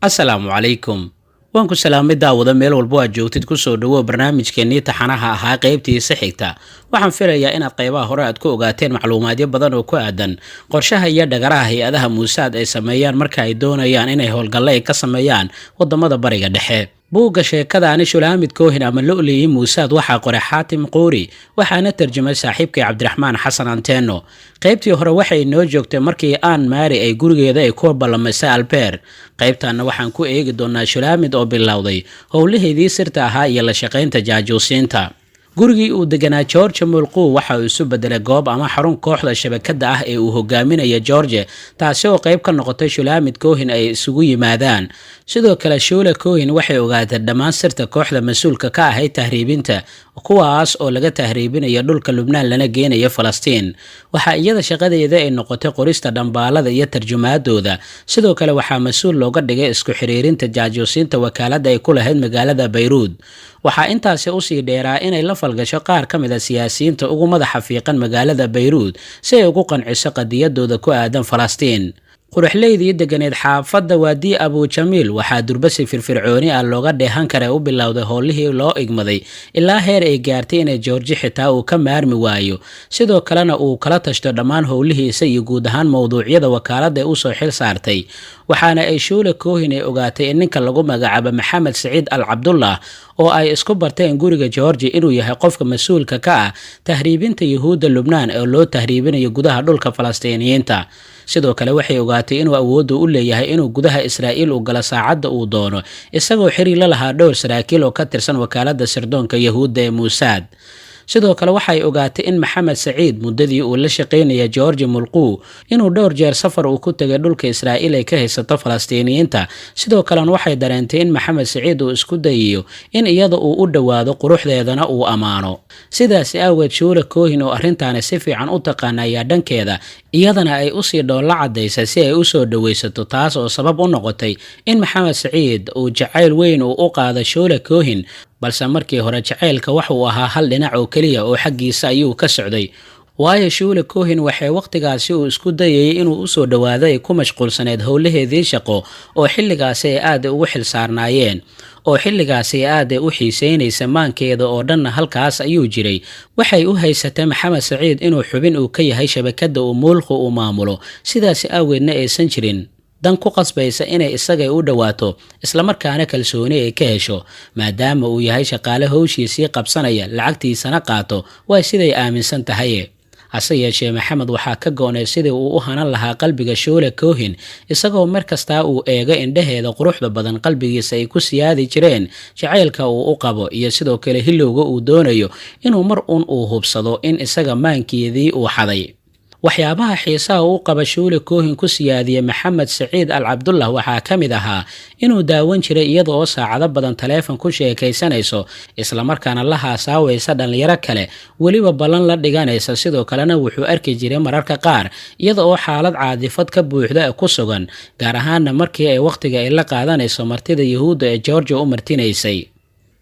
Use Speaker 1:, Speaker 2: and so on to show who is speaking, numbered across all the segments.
Speaker 1: Asalaamu calaykum, waan ku salaamay daawada meel walbo aad joogtid. Kusoo dhawow barnaamijkeennii taxanaha ahaa qaybtiisa xigta. Waxaan filayaa inaad qaybaha hore aad ku ogaateen macluumaadyo badan oo ku aadan qorshaha iyo dhagaraha hay-adaha Muusaad ay sameeyaan marka ay doonayaan inay howlgalle ay ka sameeyaan wadamada Bariga Dhexe. Buugga sheekadaani Shulaamid Koohin ama Lo'liyi Muusaad waxaa qoray Xaatim Quuri, waxaana tarjumay saaxiibkay Cabdiraxmaan Xasan Anteeno. Qaybtii hore waxay noo joogtay markii Aan Maari ay gurigeeda ay ku ballamaysay Albeer. Qaybtanna waxaan ku eegi doonaa Shulaamid oo bilowday howlaheedii sirta ahaa iyo la shaqaynta jaajuusiinta. Gurigii uu deganaa George Mulquu waxa uu isu bedelay goob ama xarun kooxda shabakada ah ee uu hogaaminaya George, taasi oo qayb ka noqotay Shulaamid Cohin ay isugu yimaadaan. Sidoo kale Shula Cohin waxay ogaatay dhammaan sirta kooxda mas-uulka ka ahayd tahriibinta, kuwaas oo laga tahriibinayo dhulka Lubnaan lana geenayo Falastiin. Waxaa iyada shaqadeeda ay noqotay qorista dhambaalada iyo tarjumaadooda. Sidoo kale waxaa mas-uul looga dhigay isku xiriirinta jaajuusiinta wakaaladda ay ku lahayd magaalada Bayruud. Waxaa intaasi usii dheeraa inay la falgasho qaar ka mid a siyaasiyiinta ugu madaxa fiiqan magaalada Bayruud si ay ugu qanciso qadiyadooda ku aadan Falastiin. Quruxleydii deganeed xaafadda Waadii Abujamiil waxaa durbasi firfircooni ah looga dheehan kara u bilowday howlihii loo igmaday, ilaa heer ay gaartay inay Georgi xitaa uu ka maarmi waayo, sidoo kalena uu kala tashto dhammaan howlihiisa iyo guud ahaan mowduucyada wakaaladda ee usoo xil saartay. Waxaana ay Shuula Koohin ay ogaatay in ninka lagu magacaabo Maxamed Saciid Al Cabdullah oo ay isku barteen guriga Georgi inuu yahay qofka mas-uulka ka ah tahriibinta Yuhuudda Lubnaan ee loo tahriibinayo gudaha dhulka Falastiiniyiinta. Sidoo kale waxay ogaatay inuu awoodda u leeyahay inuu gudaha Israa'iil u galo saacadda uu doono, isagoo xiriir la lahaa dhowr saraakiil oo ka tirsan wakaaladda sirdoonka Yahuudda ee Muusaad. Sidoo kale waxay ogaatay in Maxamed Saciid muddadii uu la shaqaynaya Georgi Mulquu inuu dhowr jeer safar uu ku tegay dhulka Israa'iil ay ka haysato Falastiiniyiinta. Sidoo kalena waxay dareentay in Maxamed Saciid uu isku dayayo in iyada uu u dhowaado, quruxdeedana uu ammaano. Sidaasi awgeed Shuula Koohin oo arrintaani si fiican u taqaana ayaa dhankeeda iyadana ay usii dhoolla cadaysa si ay usoo dhowaysato, taas oo sabab u noqotay in Maxamed Saciid uu jacayl weyn uu u qaado Shuula Koohin. Balse markii hore jacaylka waxuu ahaa hal dhinac oo keliya oo xaggiisa ayuu ka socday, waayo Shuula Koohin waxay wakhtigaasi uu isku dayayay inuu usoo dhowaado ay ku mashquulsaneyd howlaheedii shaqo oo xilligaasi ay aada ugu xil saarnaayeen, oo xilligaasi aad u xiiseynaysa, maankeeda oo dhanna halkaas ayuu jiray. Waxay u haysatay Maxamed Saciid inuu xubin uu ka yahay shabakadda uu Muulqu uu maamulo, sidaasi awgeedna aysan jirin dan ku qasbaysa inay isaga u dhowaato islamarkaana kalsooni ay ka hesho, maadaama uu yahay shaqaale howshiisii qabsanaya, lacagtiisana qaato, waa siday aaminsan tahay. Hase yeeshee Maxamed waxaa ka go-nay sidii uu u hanan lahaa qalbiga Shuula Koohin, isagoo mar kastaa uu eego indhaheeda quruxda badan qalbigiisa ay ku siyaadi jireen jacaylka uu u qabo iyo sidoo kale hilowga uu doonayo inuu mar uun uu hubsado in isaga maankeedii uu xaday. Waxyaabaha xiisaha uu qaba Shuule Koohin ku siyaadiyey Maxamed Saciid Al Cabdullah waxaa ka mid ahaa inuu daawan jiray iyada oo saacado badan taleefon ku sheekaysanayso, islamarkaana la haasaawaysa dhallinyaro kale, weliba ballan la dhiganaysa. Sidoo kalena wuxuu arki jiray mararka qaar iyada oo xaalad caadifad ka buuxda ku sugan, gaar ahaana markii ay wakhtiga ay la qaadanayso martida Yuhuudda ee Georgia u martinaysay.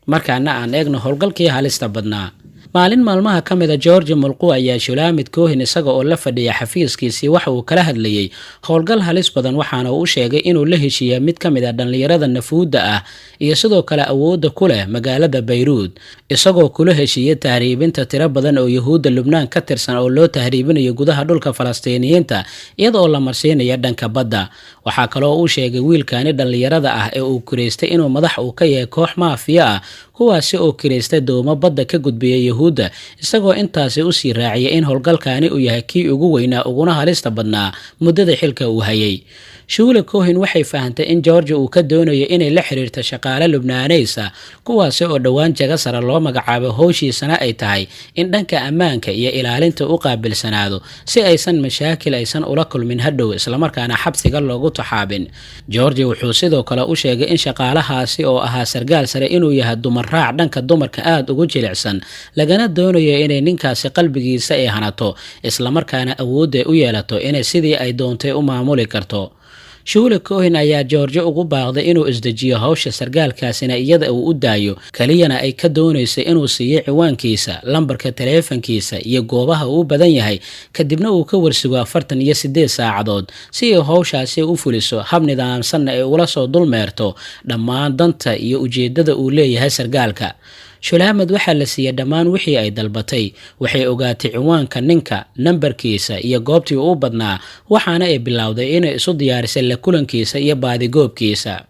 Speaker 1: Markaana aan eegno howlgalkii halista badnaa. Maalin maalmaha ka mida Georgi Mulqu ayaa Shulaamid Koohin isaga oo la fadhiya xafiiskiisii waxa uu kala hadlayey howlgal halis badan, waxaana uu u sheegay inuu la heshiiya mid ka mid a dhallinyarada nafuudda ah iyo sidoo kale awoodda ku leh magaalada Bayruud, isagoo kula heshiiyey tahriibinta tiro badan oo Yuhuudda Lubnaan ka tirsan oo loo tahriibinayo gudaha dhulka Falastiiniyiinta, iyada oo la marsiinaya dhanka badda. Waxaa kaloo uu sheegay wiilkani dhallinyarada ah ee uu kiraystay inuu madax uu ka yahay koox maafiya ah, kuwaasi oo kiraystay doomo badda ka gudbiya Yuhuudda, isagoo intaasi usii raaciyay in howlgalkaani uu yahay kii ugu weynaa uguna halista badnaa muddada xilka uu hayay. Shuula Cohin waxay fahantay in Georgia uu ka doonayo inay la xiriirto shaqaale Lubnaanaysa, kuwaasi oo dhowaan jago sare loo magacaabo, howshiisana ay tahay in dhanka ammaanka iyo ilaalinta u qaabilsanaado si aysan mashaakil aysan ula kulmin hadhow, islamarkaana xabsiga loogu taxaabin. Georgia wuxuu sidoo kale u sheegay in shaqaalahaasi oo ahaa sargaal sare inuu yahay dumar raac dhanka dumarka aada ugu jilicsan, lagana doonayo inay ninkaasi qalbigiisa ay hanato, islamarkaana awoodda u yeelato inay sidii ay doontay u maamuli karto. Shuula Cohen ayaa George ugu baaqday inuu isdejiyo, hawsha sargaalkaasina iyada uu u daayo, keliyana ay ka doonayso inuu siiyo ciwaankiisa, lambarka taleefankiisa iyo goobaha uu u badan yahay, kadibna uu ka warsugo 48 saacadood si ay howshaasi u fuliso, hab nidaamsanna ay ula soo dulmeerto dhammaan danta iyo ujeedada uu leeyahay sargaalka. Shulaamad waxaa la siiyey dhammaan wixii ay dalbatay. Waxay ogaatay ciwaanka ninka, nambarkiisa iyo goobtii uu badnaa, waxaana ay bilowday inay isu diyaarisay la kulankiisa iyo baadigoobkiisa.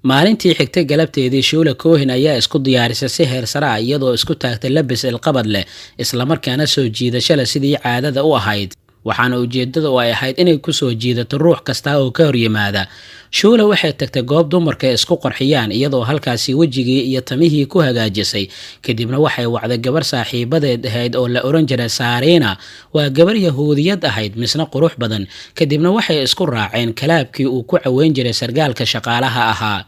Speaker 1: Maalintii xigtay galabteedii, Shuula Cohen ayaa isku diyaarisay si heersare ah, iyadoo isku taagtay labis ilqabad leh islamarkaana soo jiidasho leh sidii caadada u ahayd, waxaana ujeedada oo ay ahayd inay kusoo jiidato ruux kasta oo ka horyimaada. Shuula waxay tagtay goob dumarka isku qorxiyaan, iyadoo halkaasi wejigii iyo tamihii ku hagaajisay. Kadibna waxay wacday gabar saaxiibadeed ahayd oo la oran jiray Saariina. Waa gabar Yahuudiyad ahayd, misna qurux badan. Kadibna waxay isku raaceen kalaabkii uu ku caweyn jiray sargaalka shaqaalaha ahaa.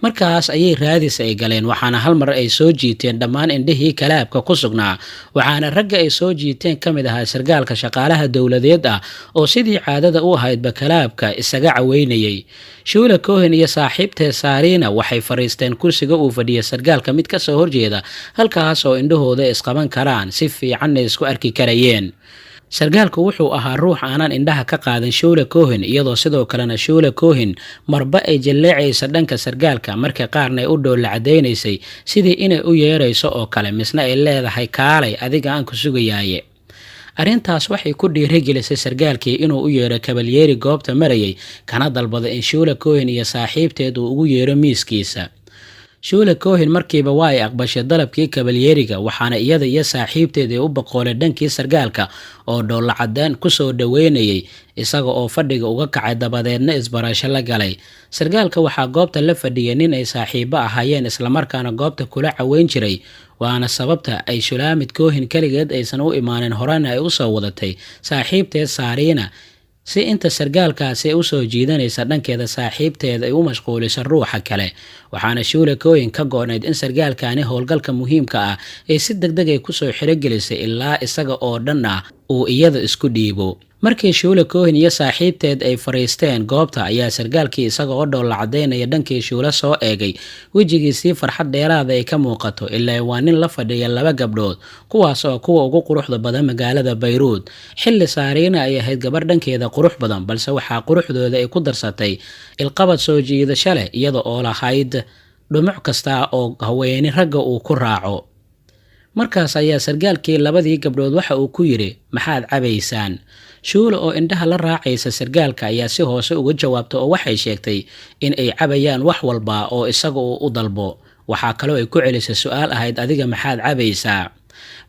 Speaker 1: Markaas ayay raadis ay galeen, waxaana hal mar ay soo jiiteen dhammaan indhihii kalaabka ku sugnaa. Waxaana ragga ay soo jiiteen ka mid ahaa sargaalka shaqaalaha dowladeed ah oo sidii caadada u ahaydba kalaabka isaga caweynayay. Shuula Cohen iyo saaxiibtee Saariina waxay fadhiisteen kursiga uu fadhiya sargaalka mid kasoo horjeeda, halkaas oo indhahooda isqaban karaan, si fiicanna isku arki karayeen. Sargaalku wuxuu ahaa ruux aanan indhaha ka qaadan Shuula Cohen, iyadoo sidoo kalena Shuula Cohen marba ay jalleecaysa dhanka sargaalka, marka qaarna ay u dhoolla cadaynaysay sidii inay u yeerayso oo kale, misna ay leedahay, "Kaalay, adiga aan ku sugayaaye." Arrintaas waxay ku dhiirigelisay sargaalkii inuu u yeero kabalyeeri goobta marayay, kana dalbado in Shuula Cohen iyo saaxiibteed uu ugu yeero miiskiisa. Shuula Cohen markiiba waa ay aqbashay dalabkii kabalyeeriga, waxaana iyada iyo saaxiibteed ay u boqooleen dhankii sargaalka oo dhoolla cadaan kusoo dhaweynayay, isaga oo fadhiga uga kacay, dabadeedna isbarasho la galay. Sargaalka waxaa goobta la fadhiyay nin ay saaxiibo ahaayeen, islamarkaana goobta kula caweyn jiray, waana sababta ay Shulaamid Cohen keligeed aysan u imaanin, horena ay usoo wadatay saaxiibteed Saariina, si inta sargaalkaasi ay usoo jiidanaysa dhankeeda saaxiibteed ay u mashquuliso ruuxa kale. Waxaana Shuula Cohen ka go-nayd in sargaalkani howlgalka muhiimka ah ay si deg deg ay kusoo xirogelisay ilaa isaga oo dhan ah uu iyada isku dhiibo. Markii Shuula Cohen iyo saaxiibteed ay fariisteen goobta, ayaa sargaalkii isaga oo dhoolla cadaynaya dhankii Shuula soo eegay, wejigiisii farxad dheeraada ay ka muuqato, ilaa waa nin la fadhiya laba gabdhood, kuwaas oo kuwa ugu quruxda badan magaalada Bayruud. Xilli Saariina ay ahayd gabar dhankeeda qurux badan, balse waxaa quruxdooda ay ku darsatay ilqabad soo jiidasho leh, iyada oo lahayd dhumuc kasta oo haweeni ragga uu ku raaco. Markaas ayaa sargaalkii labadii gabdhood waxa uu ku yidhi, "Maxaad cabaysaan?" Shuula oo indhaha la raacaysa sargaalka ayaa si hoose uga jawaabta oo waxay sheegtay in ay cabayaan wax walba oo isaga uu u dalbo. Waxaa kaloo ay ku celisay su-aal ahayd, "Adiga maxaad cabaysaa?"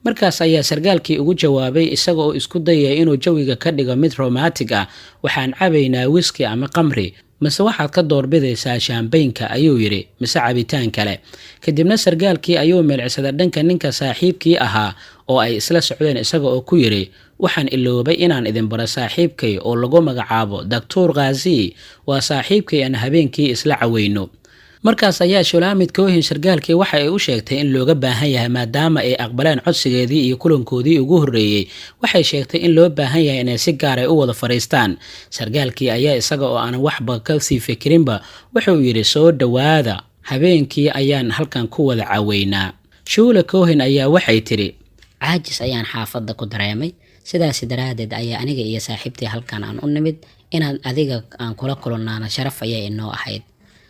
Speaker 1: Markaas ayaa sargaalkii ugu jawaabay, isaga oo isku dayaya inuu jawiga ka dhigo mid romantic ah, "Waxaan cabaynaa wiski ama qamri, mise waxaad ka doorbidaysaa shaambaynka?" ayuu yidhi, "mise cabitaan kale?" Kadibna sargaalkii ayuu meelcsaday dhanka ninka saaxiibkii ahaa oo ay isla socdeen, isaga oo ku yidhi, "Waxaan iloobay inaan idin baro saaxiibkay oo lagu magacaabo Doctor Khazi. Waa saaxiibkay aan habeenkii isla caweyno." Markaas ayaa Shulaamid Cohen sargaalkii waxa ay u sheegtay in looga baahan yahay, maadaama ay aqbaleen codsigeedii iyo kulankoodii ugu horreeyey, waxay sheegtay in loo baahan yahay inay si gaar ay u wada fadhiistaan. Sargaalkii ayaa isaga oo aanan waxba kasii fikirinba wuxuu yidhi, "Soo dhowaada, habeenkii ayaan halkan ku wada caweynaa." Shuula Cohen ayaa waxay tidhi,
Speaker 2: "Caajis ayaan xaafadda ku dareemay, sidaasi daraaddeed ayaa aniga iyo saaxiibtii halkan aan u nimid. Inaad adiga aan kula kulannaana sharaf ayay inoo ahayd."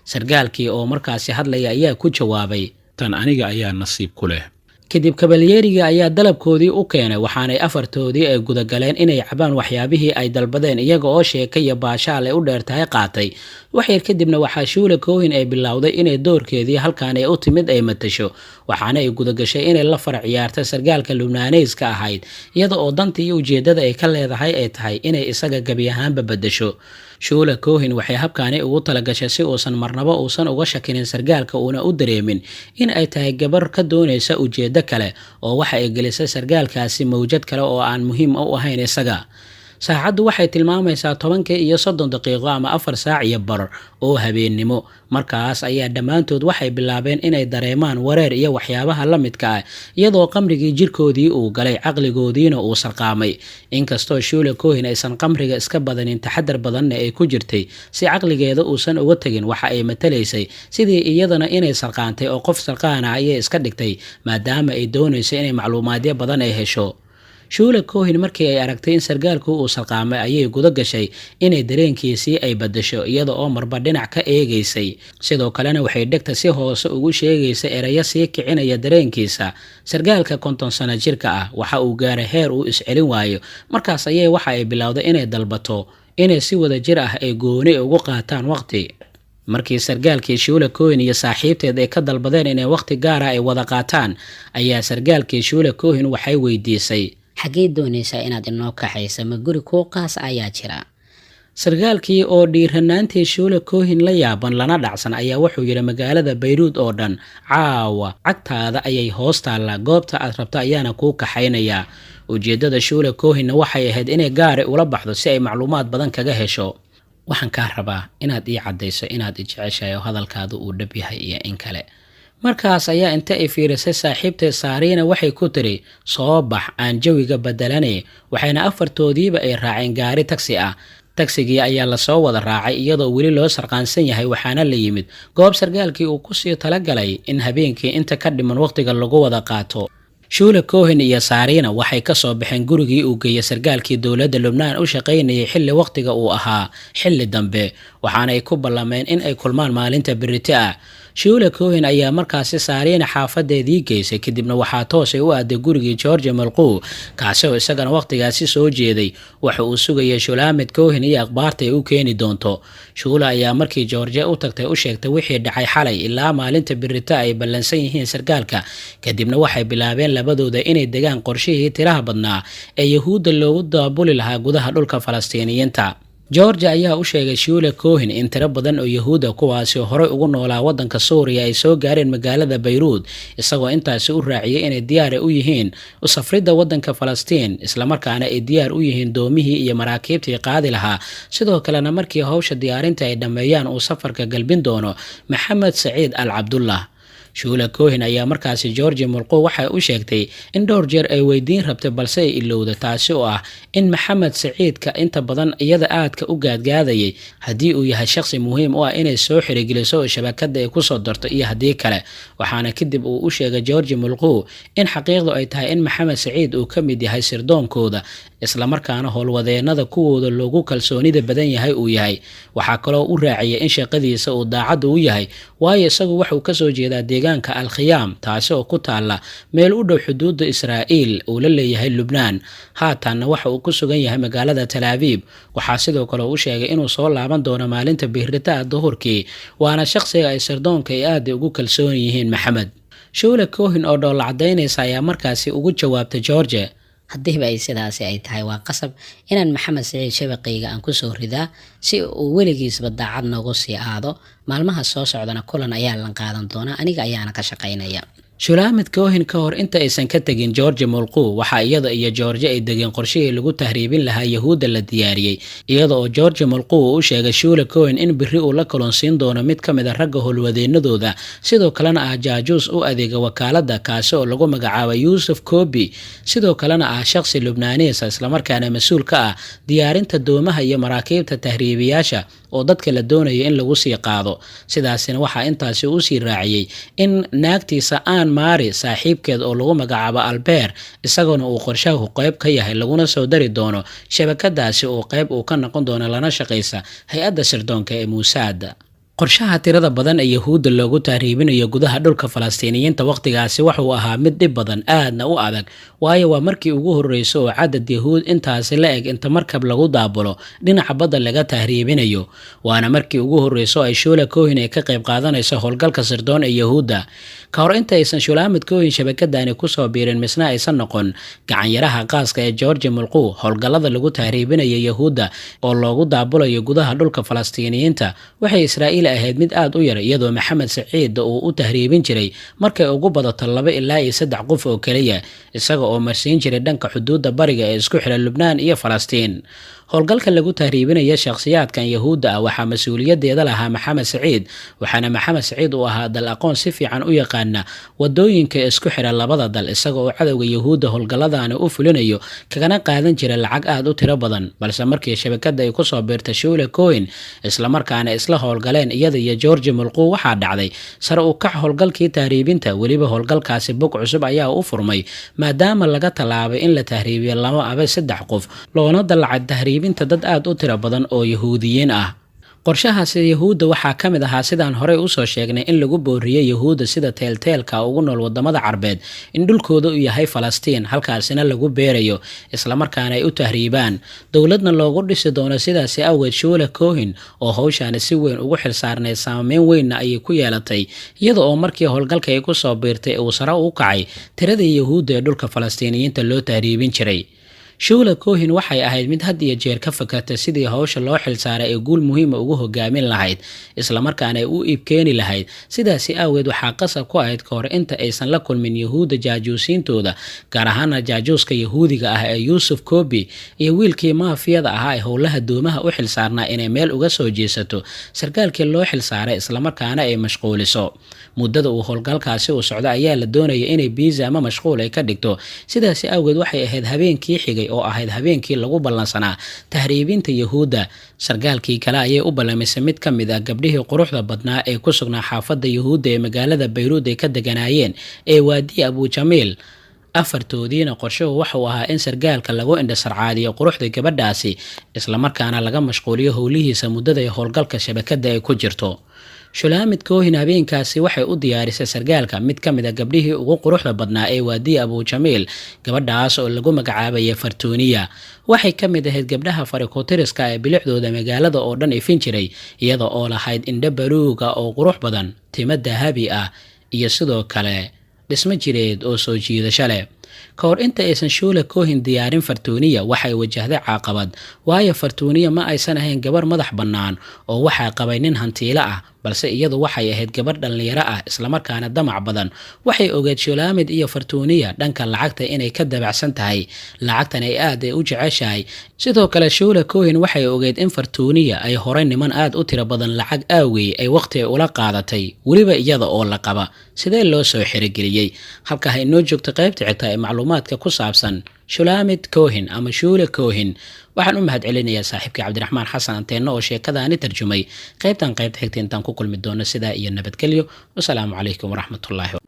Speaker 1: Sargaalkii oo markaasi hadlaya ayaa ku jawaabay,
Speaker 3: "Tan aniga ayaa nasiib ku leh."
Speaker 1: Kadib kabalyeeriga ayaa dalabkoodii u keenay, waxaanay afartoodii ay gudagaleen inay cabaan waxyaabihii ay dalbadeen, iyaga oo sheeka iyo baashaal ay u dheertahay qaatay. Waxyar kadibna waxaa Shuula Cohen ay bilowday inay doorkeedii halkan ay u timid ay matasho, waxaana ay gudagashay inay la far ciyaarta sargaalka Lubnaaneyska ahayd, iyada oo danta iyo ujeedada ay ka leedahay ay tahay inay isaga gebi ahaanba bedesho. Shuula Cohen waxay habkaani ugu talagashay si uusan marnabo uusan uga shakinin sargaalka, uuna u dareemin in ay tahay gabar ka doonaysa ujeedo kale, oo waxa ay gelisay sargaalkaasi mawjad kale oo aan muhiim u ahayn isaga. Saacaddu waxay tilmaamaysaa 10:30 ama 4:15 oo habeennimo. Markaas ayaa dhammaantood waxay bilaabeen inay dareemaan wareer iyo waxyaabaha la midka ah, iyadoo qamrigii jirkoodii uu galay, caqligoodiina uu sarqaamay. Inkastoo Shuula Cohen aysan qamriga iska badanin, taxadar badanna ay ku jirtay si caqligeeda uusan uga tegin, waxa ay matalaysay sidii iyadana inay sarqaantay oo qof sarqaana ayay iska dhigtay, maadaama ay doonayso inay macluumaadyo badan ay hesho. Shuula Cohen markii ay aragtay in sargaalku uu sarqaamay ayay guda gashay inay dareenkiisii ay badasho, iyada oo marba dhinac ka eegaysay. Sidoo kalena waxay dhegta si hoose ugu sheegaysa erayo sii kicinaya dareenkiisa. Sargaalka 50 sano jirka ah waxa uu gaaray heer uu iscelin waayo. Markaas ayay waxa ay bilowday inay dalbato inay si wada jir ah ay gooni ugu qaataan waqti. Markii sargaalkii Shuula Cohen iyo saaxiibteed ay ka dalbadeen inay waqti gaara ay wada qaataan, ayaa sargaalkii Shuula Cohen waxay weydiisay:
Speaker 2: Xaggee doonaysaa inaad inoo kaxaysa? Ma guri kuu qaas ayaa jira?
Speaker 1: Sargaalkii oo dhiiranaantii Shuula Cohen la yaaban lana dhacsan ayaa wuxuu yidhi: "Magaalada Bayruud oo dhan caawa cagtaada ayay hoos taallaa, goobta aad rabto ayaana kuu kaxaynayaa." Ujeeddada Shuula Cohenna waxay ahayd inay gaari ula baxdo si ay macluumaad badan kaga hesho. "Waxaan kaa rabaa inaad ii caddayso inaad i jeceshahay oo hadalkaadu uu dhab yahay iyo in kale." Markaas ayaa inta ay fiirisay saaxiibteed Saariina waxay ku tiri: "Soo bax, aan jawiga bedelanay." Waxayna afartoodiiba ay raaceen gaari tagsi ah. Tagsigii ayaa lasoo wada raacay iyadoo weli loo sarqaansan yahay, waxaana la yimid goob sargaalkii uu kusii talagalay in habeenkii inta ka dhiman waqtiga lagu wada qaato. Shuula Cohen iyo Saariina waxay kasoo baxeen gurigii uu geeyey sargaalkii dowladda Lubnaan u shaqaynayay xilli waqtiga uu ahaa xilli dambe, waxaana ay ku ballameen in ay kulmaan maalinta berito ah. Shuula Cohen ayaa markaasi Saariina xaafadeedii geysay, kadibna waxaa toosay u aaday gurigii George Malquu, kaasi oo isagana waqtigaasi soo jeeday. Waxa uu sugayay Shulaamid Cohen iyo akhbaarta ay u keeni doonto. Shuula ayaa markii George u tagtay u sheegtay wixii dhacay xalay ilaa maalinta berito ay ballansan yihiin sargaalka. Kadibna waxay bilaabeen labadooda inay degaan qorshihii tiraha badnaa ee Yahuudda loogu daabuli lahaa gudaha dhulka Falastiiniyiinta. George ayaa u sheegay Shuula Cohen in tiro badan oo Yahuuda, kuwaasi horey ugu noolaa waddanka Suuriya, ay soo gaareen magaalada Bayruud, isagoo intaasi u raaciyay inay diyaar u yihiin usafridda waddanka Falastiin, islamarkaana ay diyaar u yihiin doomihii iyo maraakiibtii qaadi lahaa. Sidoo kalena markii howsha diyaarinta ay dhammeeyaan uu safarka galbin doono Maxamed Saciid Al Cabdullah. Shuula Cohen ayaa markaasi Georgi Mulqu waxay u sheegtay in dhowr jeer ay weydiin rabtay balse ay ilowda, taasi oo ah in Maxamed Saciidka inta badan iyada aadka u gaadgaadayay haddii uu yahay shaqsi muhiim u ah inay soo xirigeliso oo shabakada ay kusoo darto iyo haddii kale. Waxaana kadib uu u sheegay Georgi Mulqu in xaqiiqdu ay tahay in Maxamed Saciid uu ka mid yahay sirdoonkooda, islamarkaana howlwadeenada kuwooda loogu kalsoonida badan yahay uu yahay. Waxaa kaloo u raaciyay in shaqadiisa uu daacadda u yahay, waayo isagu wuxuu kasoo jeedaa deegaanka Alkhiyaam, taasi oo ku taalla meel u dhow xuduudda Israa'iil uu la leeyahay Lubnaan. Haatanna waxa uu ku sugan yahay magaalada Talaabiib. Waxaa sidoo kale u sheegay inuu soo laaban doono maalinta biritaa duhurkii, waana shaqsiga ay sirdoonka ay aada ugu kalsoon yihiin Maxamed. Shuula Cohen oo dhoolla cadaynaysa ayaa markaasi ugu jawaabtay George:
Speaker 2: Haddiiba ay sidaasi ay tahay, waa qasab inaan Maxamed Saciid shabaqayga aan kusoo ridaa si uu weligiisba daacad noogu sii aado. Maalmaha soo socdana kulan ayaa lan qaadan doonaa, aniga ayaana ka shaqaynaya.
Speaker 1: Shulaamid Cohen ka hor inta aysan ka tegin George Mulqu, waxaa iyada iyo George ay degeen qorshihii lagu tahriibin lahaa Yahuudda la diyaariyey, iyada oo George Mulqu uu u sheegay Shuula Cohen in biri uu la kalonsiin doono mid ka mid a ragga howlwadeenadooda, sidoo kalena ah jaajuus u adeega wakaaladda, kaasi oo lagu magacaabo Yuusuf Kobi, sidoo kalena ah shaqsi Lubnaaniisa, islamarkaana mas-uul ka ah diyaarinta doomaha iyo maraakiibta tahriibiyaasha oo dadka la doonayo in lagu sii qaado. Sidaasina waxaa intaasi usii raaciyey in naagtiisa Aan Maari saaxiibkeed oo lagu magacaabo Albeer isaguna uu qorshahu qayb ka yahay, laguna soo dari doono shabakadaasi uu qayb uu ka noqon doono, lana shaqaysa hay-adda sirdoonka ee Muusaad. Qorshaha tirada badan ee Yahuudda loogu tahriibinayo gudaha dhulka Falastiiniyiinta wakhtigaasi wuxuu ahaa mid dhib badan, aadna u adag, waayo waa markii ugu horreysa oo cadad Yahuud intaasi la eg inta markab lagu daabulo dhinaca badda laga tahriibinayo, waana markii ugu horreysa oo ay Shuula Cohen ay ka qayb qaadanayso howlgalka sirdoon ee Yahuudda. Ka hor inta aysan Shulaamid Cohen shabakadani kusoo biirin, misna aysan noqon gacanyaraha qaaska ee Georgi Mulqu, howlgallada lagu tahriibinayo Yahuudda oo loogu daabulayo gudaha dhulka Falastiiniyiinta waxay Israa'iil ahayd mid aad u yar, iyadoo Maxamed Saciid uu u tahriibin jiray markay ugu badato 2 ilaa iyo 3 qof oo keliya, isaga oo marsiin jiray dhanka xuduudda bariga ee isku xira Lubnaan iyo Falastiin. Howlgalka lagu tahriibinaya shakhsiyaadkan Yahuudda ah waxaa mas-uuliyadeeda lahaa Maxamed Saciid, waxaana Maxamed Saciid uu ahaa dal aqoon si fiican u yaqaana wadooyinka isku xira labada dal, isaga oo cadowga Yahuudda howlgalladani u fulinayo kagana qaadan jira lacag aada u tiro badan. Balse markii shabakada ay kusoo biirtay Shuula Cohen, islamarkaana isla howlgaleen iyada iyo Georgi Mulquu, waxaa dhacday sare u kac howlgalkii tahriibinta. Weliba howlgalkaasi bog cusub ayaa u furmay, maadaama laga tallaabay in la tahriibiyo laba aba saddex qof, loona dallacay tahriibinta dad aada u tiro badan oo Yahuudiyiin ah. Qorshahaasi Yahuudda waxaa ka mid ahaa, sidaan horey usoo sheegnay, in lagu booriyey Yahuudda sida teelteelka ugu nool wadamada Carbeed in dhulkooda uu yahay Falastiin, halkaasina lagu beerayo, islamarkaana ay u tahriibaan, dowladna loogu dhisi doono. Sidaasi awgeed, Shuula Cohen oo howshaani si weyn ugu xilsaarnayd, saameyn weynna ayay ku yeelatay, iyada oo markii howlgalka ay kusoo biirtay uu sare u kacay tiradii Yahuudda ee dhulka Falastiiniyiinta loo tahriibin jiray. Shuula Cohen waxay ahayd mid had iyo jeer ka fakarta sidii howsha loo xilsaaray ee guul muhiima ugu hogaamin lahayd, islamarkaana ay u iibkeeni lahayd. Sidaasi aaweed, waxaa qasab ku ahayd kahor inta aysan la kulmin Yahuudda jaajuusiintooda, gaar ahaana jaajuuska Yahuudiga ah ee Yuusuf Kobi iyo wiilkii maafiyada ahaa ee howlaha doomaha u xilsaarnaa, inay meel uga soo jeesato sarkaalkii loo xilsaaray, islamarkaana ay mashquuliso muddada uu howlgalkaasi uu socdo. Ayaa la doonaya inay busy ama mashquul ay ka dhigto. Sidaasi awgeed, waxay ahayd habeenkii xigay oo ahayd habeenkii lagu ballansanaa tahriibinta Yahuudda. Sarkaalkii kale ayay u ballamisay mid ka mid ah gabdhihii quruxda badnaa ee ku sugnaa xaafadda Yahuudda ee magaalada Bayruud ay ka deganaayeen ee Waadiya Abujamiil. Afartoodiina qorshuhu waxauu ahaa in sargaalka lagu indhasarcaadiyo quruxda gabadhaasi, islamarkaana laga mashquuliyo howlihiisa muddada ee howlgalka shabakada ay ku jirto. Shulaamid Kohin habeenkaasi waxay u diyaarisay sargaalka mid ka mid a gabdhihii ugu quruxda badnaa ee Waadiya Abujamiil, gabadhaas oo lagu magacaabaya Fartuuniya. Waxay ka mid ahayd gabdhaha farikutiriska ee bilicdooda magaalada oo dhan ifin jiray, iyada oo lahayd indho baluuga oo qurux badan, timo dahabi ah iyo sidoo kale dhismo jireed oo soo jiidasho leh. Ka hor inta aysan Shuula Kohin diyaarin Fartuuniya, waxay wajahday caaqabad, waayo Fartuuniya ma aysan ahayn gabar madax bannaan oo waxaa qabay nin hantiilo ah, balse iyadu waxay ahayd gabar dhallinyaro ah, islamarkaana damac badan. Waxay ogeed Shulaamid iyo Fartuuniya dhanka lacagta inay ka dabacsan tahay, lacagtan ay aad ay u jeceshahay. Sidoo kale, Shuula Kohin waxay ogeyd in Fartuuniya ay horey niman aad u tiro badan lacag aawgey ay waqti ay ula qaadatay, weliba iyada oo la qaba. Sidee loo soo xirigeliyey? Halka ha inoo joogto qaybta xigta ee macluumaadka ku saabsan Shulaamid Kohin ama Shuula Kohin. Waxaan u mahad celinayaa saaxiibkii Cabdiraxmaan Xasan Anteenno oo sheekadaani tarjumay. Qaybtan qaybta xigta intaan ku kulmi doono, sidaa iyo nabadgelyo. Wasalaamu calaykum waraxmatullaahi.